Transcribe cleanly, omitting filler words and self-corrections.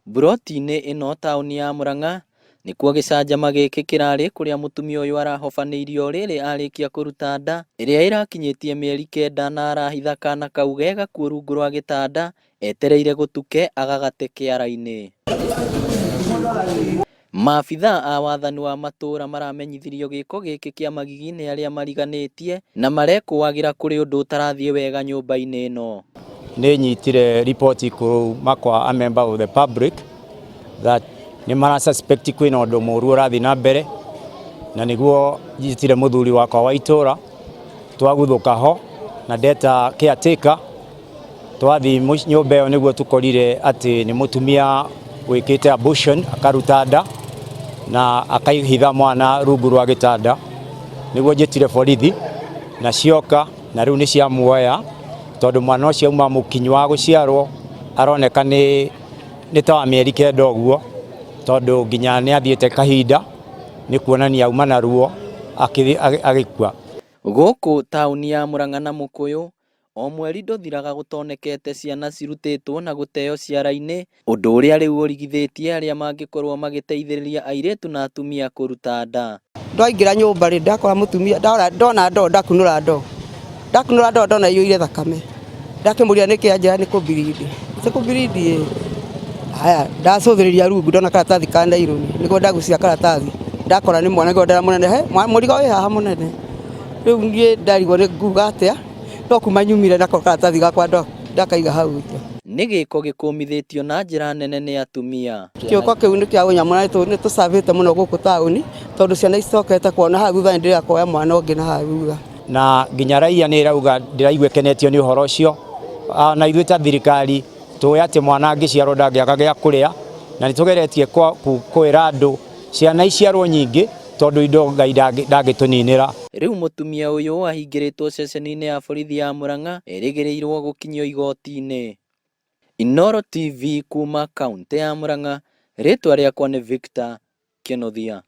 Mburoti-inĩ ĩno taũni ya Murang'a nĩkuo gĩcanjama gĩkĩ kĩrarĩ kũrĩa mũtumia ũyũ arahobanĩirio rĩrĩ arĩkia kũruta nda ĩrĩa ĩrakinyĩtie mĩeri 9 na arahitha kana kau ge gakuũ rungu rwa gĩtanda etereire gũtuke agagate kĩara-inĩ. Maabithaa a wathani wa matũra maramenyithirio gĩko gĩkĩ kĩa magigi nĩ arĩa mariganĩtie na marekũagĩra kũrĩ ũndũ ũtarathiĩ wega nyũmba-inĩ ĩno. Nĩ nyitire riboti kuma kwa a member of the public that nĩ mara suspect kwĩna ũndũ mũru ũrathiĩ na mbere, na nĩguo njĩtire mũthuri wakwa wa itũra twaguthũka ho na ndeta caretaker twathiĩ nyũmba ĩyo nĩguo tũkorire atĩ nĩ mũtumia wĩkĩte abortion, akaruta nda na akaihitha mwana rungu rwa gĩtanda. Nĩguo njĩtire borithi na cioka na rĩu nĩ ciamuoya tondũ mwana ũcio auma mũkinyu wa gũciarwo, aroneka nĩ ta wa mĩeri 9 ũguo, tondũ nginya nĩ athiĩte kahinda nĩ kuonania auma na ruo agĩkua. Gũkũ taũni ya Murang'a na Mũkũyũ o mweri ndũthiraga gũtonekete ciana cirutĩtwo na gũteo ciara-inĩ, ũndũ ũrĩa rĩu ũrigithĩtie arĩa mangĩkorwo magĩteithĩrĩria airĩtu na atumia kũruta nda. Ndaingĩra nyũmba rĩ, ndakora mũtumia, ndona ndoo, ndakunũra ndoo, ndakunũra ndoo ndona iyũire thakame. Ndakĩmũria nĩkĩ, anjĩra nĩ kũbirindi. Nĩ kũbirindi ĩ. Haya, ndacũthĩrĩria rungu ndona karatathi ka naironi, nĩguo ndagucia karatathi ndakora nĩ mwana, nĩguo ndera mũnene, he mũrigo wĩ haha mũnene. Rĩu niĩ ndarigwo nĩ nguga atĩa, no kuma nyumire nako karatathi gakwa ndakaiga hau nja. Nĩ gĩko gĩkũmithĩtio na njĩra nene nĩ atumia. Kĩoko kĩu nĩ kĩa ũnyamũ na nĩ tũcabĩte mũno gũkũ taũni tondũ ciana icokete kuona hau thutha nĩ ndĩrenda kuoya mwana ũngĩ na hau thutha. Na nginya raia nĩ ĩrauga ndĩraigua ĩkenetio nĩ ũhoro ũcio, na ithuĩ ta thirikari tũĩ atĩ mwana angĩciarwo ndangĩaga gĩa kũrĩa, na nĩ tũgeretie kwĩra andũ ciana iciarwo nyingĩ tondũ indo Ngai ndangĩtũninĩra. Rĩu mũtumia ũyũ ahingĩrĩtwo ceceni-inĩ ya borithi ya Murang'a erĩgĩrĩirwo gũkinyio igoti-inĩ. Inooro TV kuma kaunti ya Murang'a, rĩtwa rĩakwa nĩ Victor Kĩnuthia.